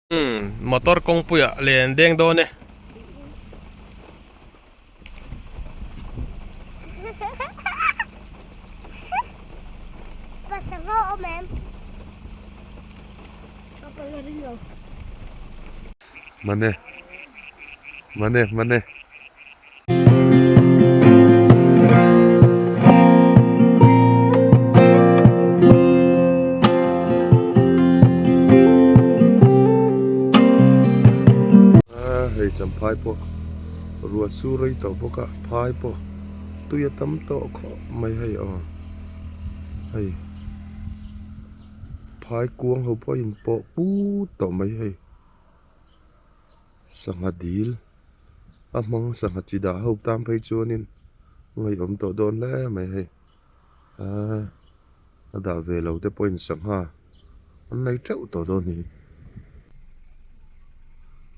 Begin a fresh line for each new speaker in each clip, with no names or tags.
Umm motor kawngpuiah len deng dawn e.
Mane mane mane. Hei champhai pawh ruah chu rei tawh bawk a phai pawh tui a tam tawh khawp mai hei aw hei phai kuang ho pawh a inpawh put tawh mai hei. Sangha dil a hmang sangha chi dah ho tan phei chuanin ngaihawm tawh dawn hle mai hei aaa a dah ve lo te pawhin sangha an nei teuh tawh dawn a ni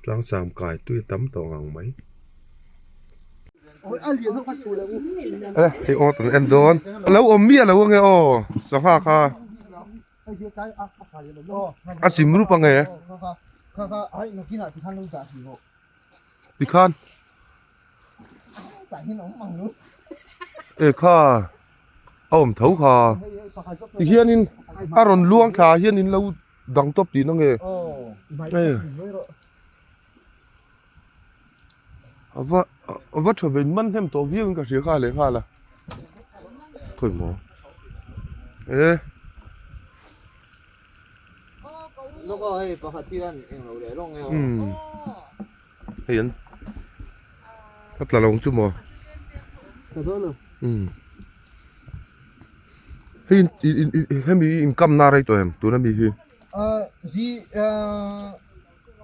tlangsam kai tui a tam tawh ngang mai. Hei aw kan en dawn a lo awm miah lo ange aw sangha kha. A chim rup ange tikhan e kha a awm tho kha tihianin a rawn luang thla ah hian in lo dang tawp tihna nge a va a va tha ve in man hnem tawh viau in ka hria kha leh nghal a khawi maw e umm hei an a tla lo ang chu maw umm hei in in hemi hi in kam na rei tawh em tuna mi hi.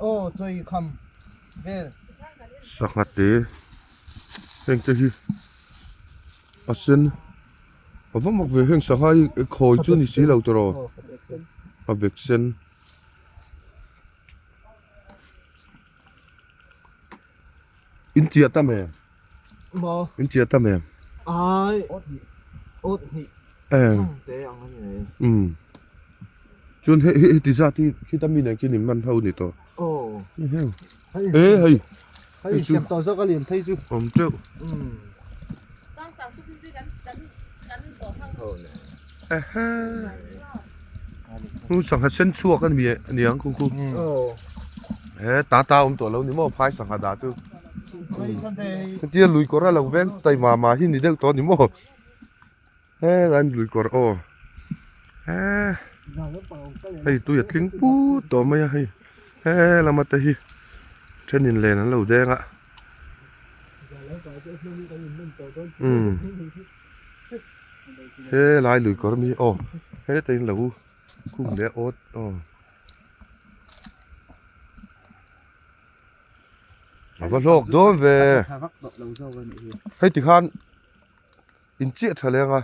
Aw chawi kham vel.
Sangha te heng te hi a sen a va mak ve heng sangha hi khawi chu ni si lo tawh a bek sen. In chiah tam em?
Maw?
In chiah tam em?
Ai awt hnih chung te ang a ni mai.
Umm chuan hei hei heti zat hi khita mi nen khian in man ho ni tawh.
Aw.
E hei.
Hei siam tawh zawk a lian phei chu.
Awm teuh.
Umm.
Ehe. Hnu sangha sen chhuak a ni aniang khu khu.
Aw.
He ta ta awm tawh lo ni maw phai sangha dah chu. Hetia lui kawr a lo veng tai mah mah hi ni deuh tawh a ni maw. He lai lui kawr aw. He hei tui a tling put tawh mai a hei. He lama te hi thenin len an lo deng a. Umm. He lai lui kawr mi aw heta in lo khum leh awt aw a va hlawk dawn ve hei tikhan in chiah tha leng a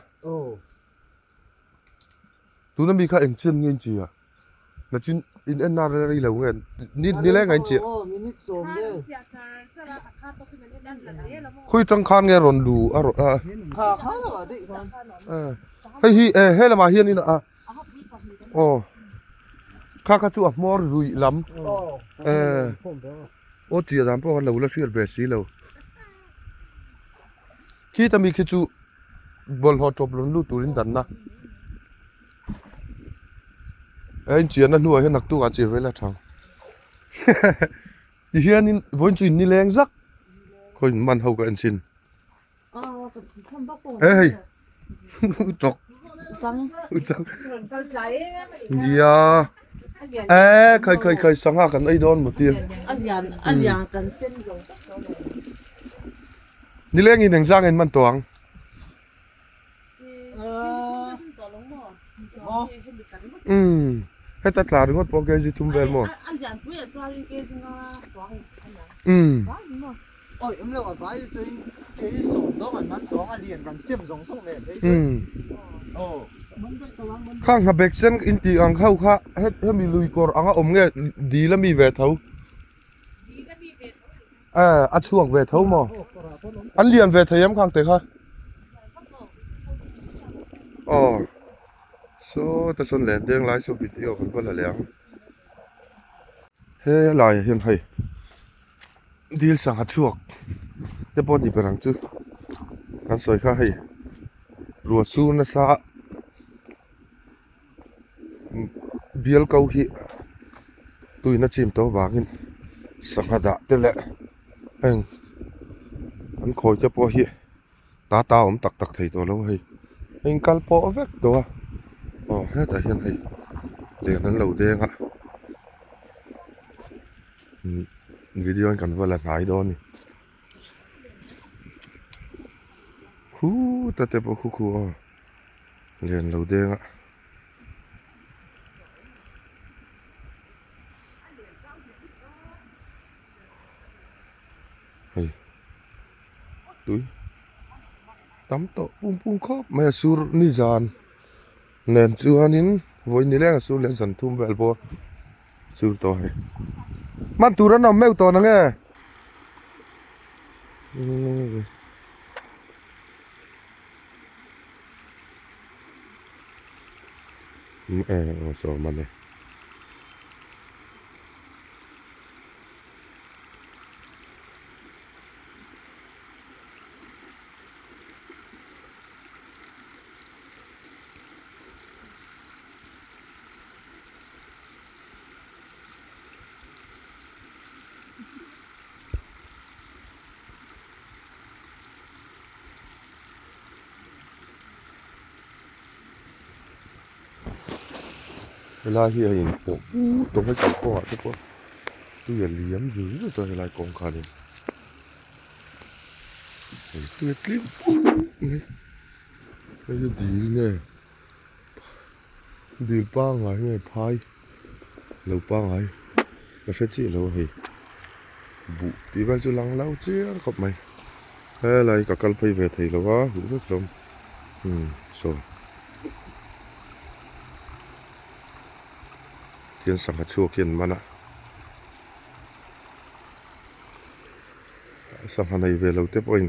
tuna mi kha eng chen nge in chi a. Nachin in en na rei lo nge ni nileng a in chiah. Khawi tang khan nge rawn lu a rawn a. Hei hi e he lamah hian in a aw kha kha chu a hmawr ruih lam e aw chiah dan pawh kha lo la hriat ve si lo. Khita mi khi chu bawlhhlawh tawp rawn lut turin danna. A inchianna hnuah hian naktuk ah chiah vel a tha tihianin vawiin chu in ni leng zak khawi in man ho ka en chin he hei tawk uchang nia e khai khai khai sangha kan ei dawn maw tia nileng in engzang in man tawh ang. Umm heta tla ringawt pawh kg thum vel maw umm khang hna bag sen in tih ang ho kha hemi lui kawr anga awm nge dil ami ve tho. Eh a chhuak ve tho maw? An lian ve thei em khang te kha? Aw saw ta sawn len deng lai saw video kan va la leh ang. He laiah hian hei dil sangha chhuak te pawh a ni ber ang chu kan sawi kha hei ruah sur nasa bial ko hi tuina chim tawh avangin sangha dah te leh heng an khawi te pawh hi ta ta awm tak tak thei tawh lo a hei a inkal pawh vek tawh a aw hetah hian hei len an lo deng a umm video in kan va la hnai dawn a ni khuuta te pawh khu khu aw len lo deng a. Hei tui tam tawh pum pum khawp mai a sur ni zan nen chuanin vawi ni leng a sur leh zan thum vel pawh sur tawh a ni hman tur an awm meuh tawh nange sawm a ni. Helai hi a inpawh put tawh mai kalkawngah te pawh tui a liam zur zur tawh a helai kawng khanin hei tui a tling put mai hei hi dil nge dil pangngai nge phai lo pangngai ka hre chiah lo a hei buh tih vel chu lang lo chiang khawp mai helai ka kal phei ve thei lo a huh vek hlawm umm saw tian sangha chhuak hi an man a sangha nei ve lo te pawhin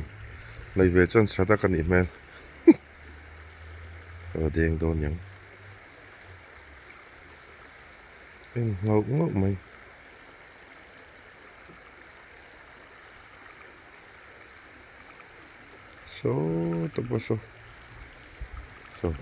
nei ve chuan tha tak a nih hmel. A deng dawn niang en nghauh nghauh mai saw tawp a saw saw.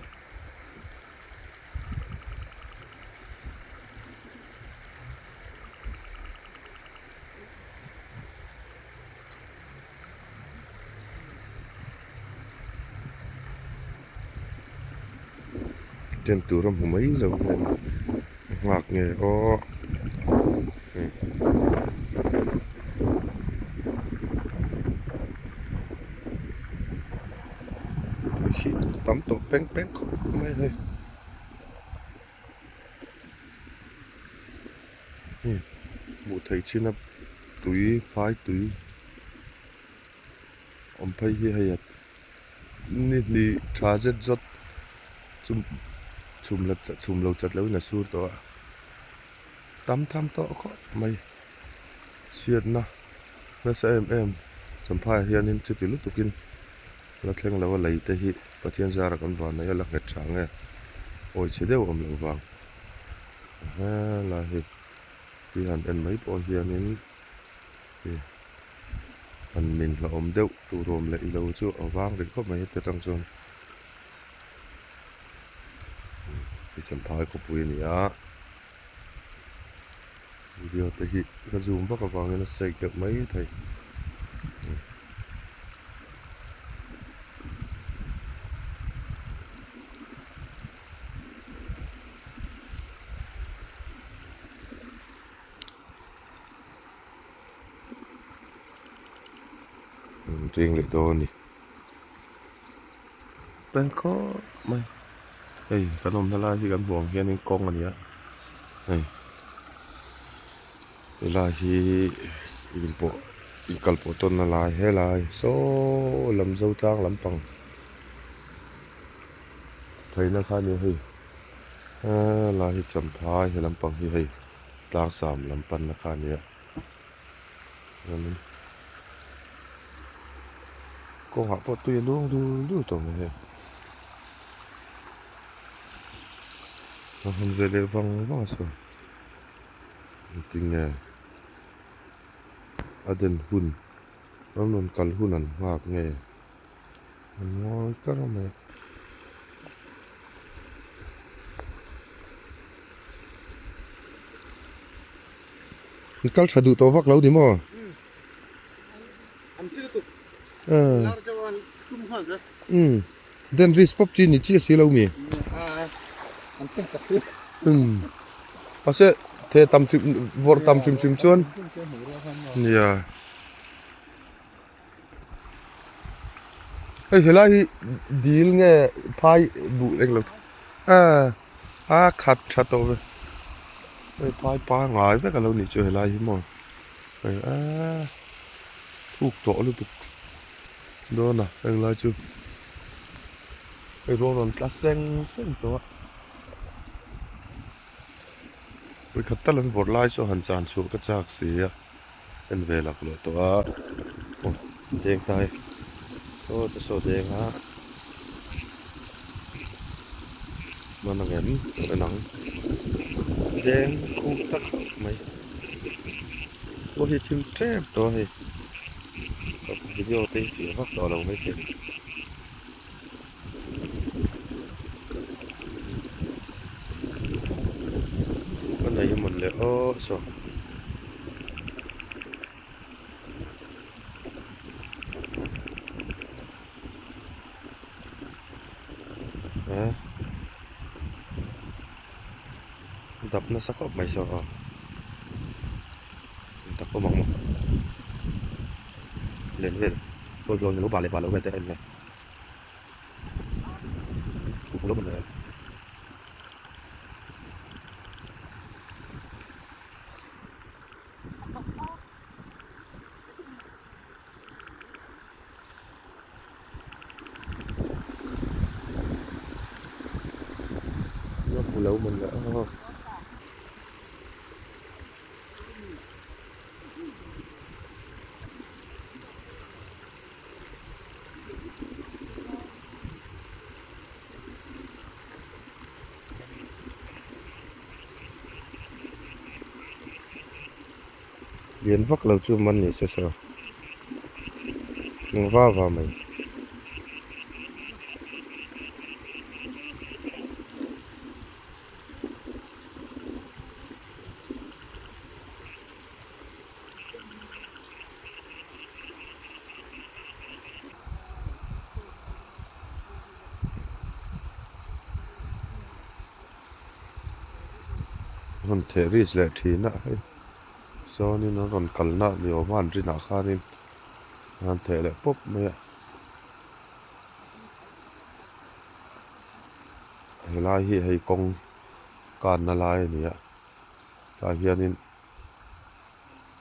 Tent tur a hmu mai lo hian a nghak nge aw hei hi tam tawh peng peng khawp mai hei hmuh theih chin a tui phai tui. Awm phei hi hei a ni hnih tha zet zawt chu chhum la chhum lo chat loin a sur tawh a tam tham tawh khawp mai chhiatna nasa em em champhaiah hianin chuti lutukin la thleng lo a lei te hi Pathian zara kan van nei a la nghet tha nge awi chhe deuh a awm loh vang helai hi tui han en mai pawh hianin. Han min hlauhawm deuh tur awm leh ilo chu a vang rih khawp mai heti atang chuan hei champhai khawpui a ni a video te hi ka zoom vak avangin a sek deuh mai thei. Cheng leh dawn a ni peng khawp mai hei kan awmna lai hi kan hmuh ang hianin kawng a ni a hei helai hi inpawh inkalpawh tawnna lai helai saw lam zo tlang lampang pheina kha a ni a hei helai hi champhai he lampang hi hei. Tlangsam lam panna kha a nia chuanin kawngah pawh tui a luang dul dul tawh mai hei a han ve leh vang vang a sawi. Engtinge a den hun an rawn kal hun an nghak nge an ngawi kar mai a. An kal tha duh tawh vak lo ni maw? Umm den risk pawp chi ni chiah si lo mi? Umm mahse the tam hrim vawrh tam hrim hrim chuan nia hei helai hi dil nge phai buh englo ah a khat tha tawh ve hei phai pangai vek alo nih chu helai hi maw hei aaa thuk tawh lutuk dawn a heng lai chu hei ruang rawn tla seng seng tawh a vawikhat tal an vawrh lai saw han chan chhuah ka chak si a en ve lak leh tawh a aw deng ta e aw te saw deng a hman ang em en ang deng khuh ta khauh mai aw hi thim tep tawh a hei video te hi fiah vak tawh lo maithei. A nei a mawn le aw saw. Eh dap nasa khawp mai saw aw tak awm ang maw len vel gold loan alo bah leh bah loh vel te a en vel. Lo man leh a. Lian vak lo chu man ni se saw eng va va mai. Rawn theh ris leh thin a hei sawnin an rawn kalna ni awm a an rinah khanin an theh leh pawp mai a helai hi hei kawng kanna lai a ni a tah hianin.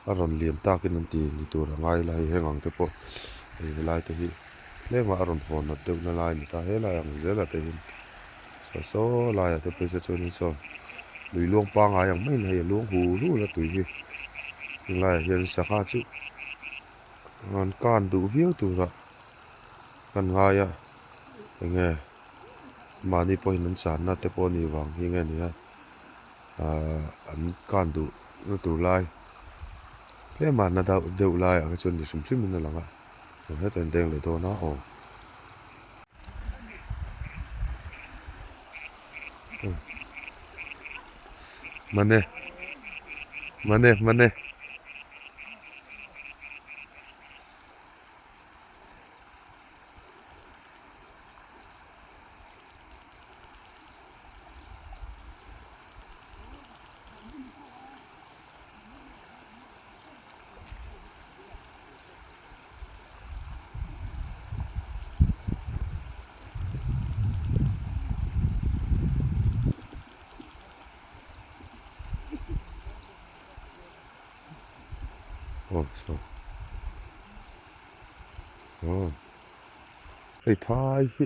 A rawn lian takin an ti ni tur a ngai lai heng ang te pawh hei helai te hi tlem a a rawn hawn nat deuh na lai a ni ta helai ang zel ah te hian saw saw lai ah te phei se chuan in saw lui luang pangai ang maiin hei a luang hul hul a tui hi heng laiah hian sangha chu an kan duh viau tur a kan ngai a eng nge mahni pawhin an channa te pawh a nih vang hi nge ni a. Ahh an kan duh na tur lai tlem a na deuh deuh lai ah kha chuan ni hrim hrim in a lang a hetah hian deng leh dawn a aw. Mane mane mane. Aw saw aw hei phai hi.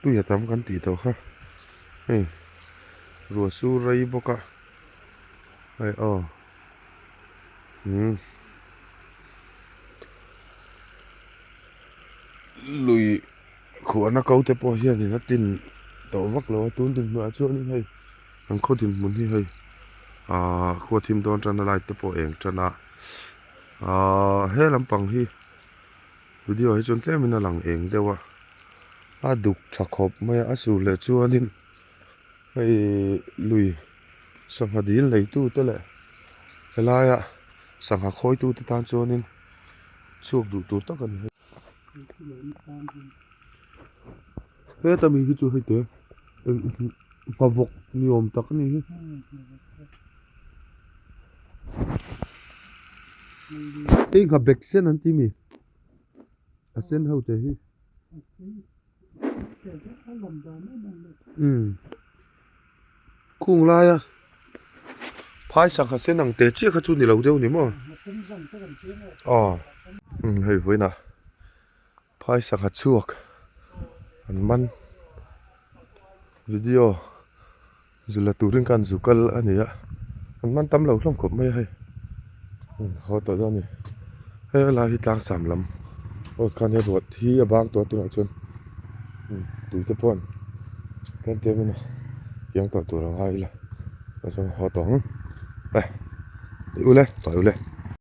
Tui a tam kan tih tawh kha hei ruah sur rei bawk a hei aw umm lui khuahna ko te pawh hianin a tin tawh vak lo a tun dinhmunah chuanin hei an khaw dinhmun hi hei. Ahh khua thim dawn tan a light te pawh eng tan a ahh he lampang hi video hi chuan tlem in a lang eng deuh a a duk tha khawp mai a a sur leh chuanin hei lui sangha dil nei tu te leh helaia sangha khawi tu te tan chuanin chhuak duh tur tak a ni. Heta mi hi chu hei te eng nghavawk ni awm tak a ni hi. Hei nghabek sen an ti mi a sen ho te hi umm khung laia phai sangha sen ang te chiah kha chu ni lo deuh ni maw aw umm hei vawiinah Phai sangha chhuak an man video zu la turin khan zu kal a ni a an man tam lo hlawm khawp mai a hei haw tawh dawn a ni hei helai hi tlang sam lam road khan he ruah hi a bang tawh a tunah chuan tui te pawh tlem tlem in a kiang tawh tur a ngai ila chuan haw tawh ang e ule pai ule.